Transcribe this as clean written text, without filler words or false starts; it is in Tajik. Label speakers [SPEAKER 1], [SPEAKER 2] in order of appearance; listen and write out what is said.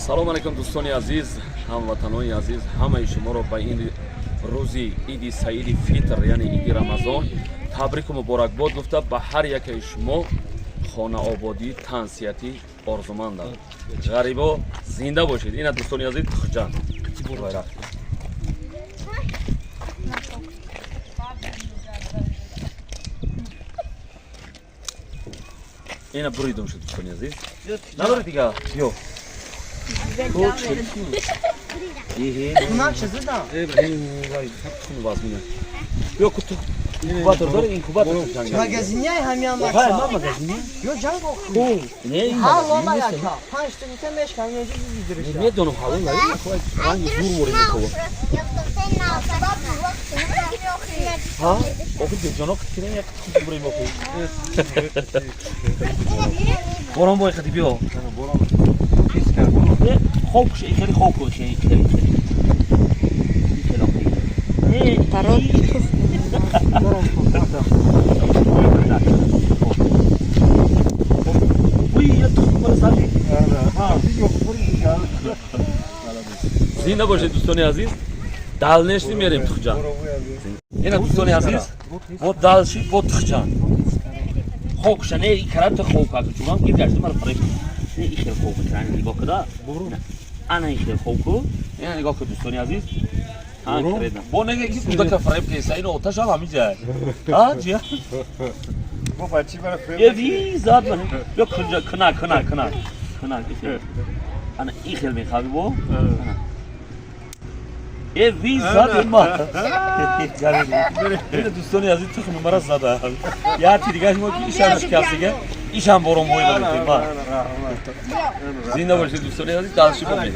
[SPEAKER 1] Салом алейкум, дӯстони азиз, ҳамватанони азиз, ҳамаи шуморо ба ин рӯзи иди саиди фитр, яъне иди Рамазон, табрику муборакбод гуфта, ба ҳар якаи шумо хонаободӣ, тансиҳатӣ орзумандам. Ғарибо, зинда бошед. Ина, дӯстони азиз, Хуҷанд. Рафтем. Ина, буридум шуд, дӯстони азиз. Надори дига, биё.
[SPEAKER 2] Хунак шуда.
[SPEAKER 1] Биё, ку, ту инкубатор дори, инкубатор.
[SPEAKER 2] Магазиняй ҳамян.
[SPEAKER 1] Ҳай, ма магазини.
[SPEAKER 2] Ё ҷанг.
[SPEAKER 1] Не, ин
[SPEAKER 2] ҳалол.
[SPEAKER 1] магазин нест.
[SPEAKER 2] Яка. Панҷ та мита мешкан ё ҷи.
[SPEAKER 1] Медонам, ҳалол, ранги зур вори мекова. Ҳа? Охи беҷоно кирем, як хуб бурем охи. Борон бой хати, биё. Не, хоб куш, хеле хоб куш, хеле хеле хеле. Хеле охи. Не,
[SPEAKER 3] Парод.
[SPEAKER 1] Уй, я тухм мара зади. Зинда бошед, дӯстони азиз. Дальнейший мерем Тухҷан. Ина, дӯстони азиз, бо дальше бо Тухҷан. Хокша не карата хока, чунам ки гашт мара фарек. Не, и хел хок крани нигоҳ куда. Ана, и хел хоку. Ина, нигоҳ кун, дӯстони азиз. Ан кредна. Бо неге ки кудака фареб кеса, ин оташ ҳам ҳамиҷа. А, ҷия? Е, ви зад ман. Ё кунҷа кна кна кна. Кна и хел. Ана, и хел мехаби бо. Ана. Е, ви зад ма. Ина, дӯстони азиз, тухми мара зада. Я ти дигаш мо ки ишам шикастига. Ишам борон бой ба. Зинда бошед, дӯстони азиз, дальше бо мерем.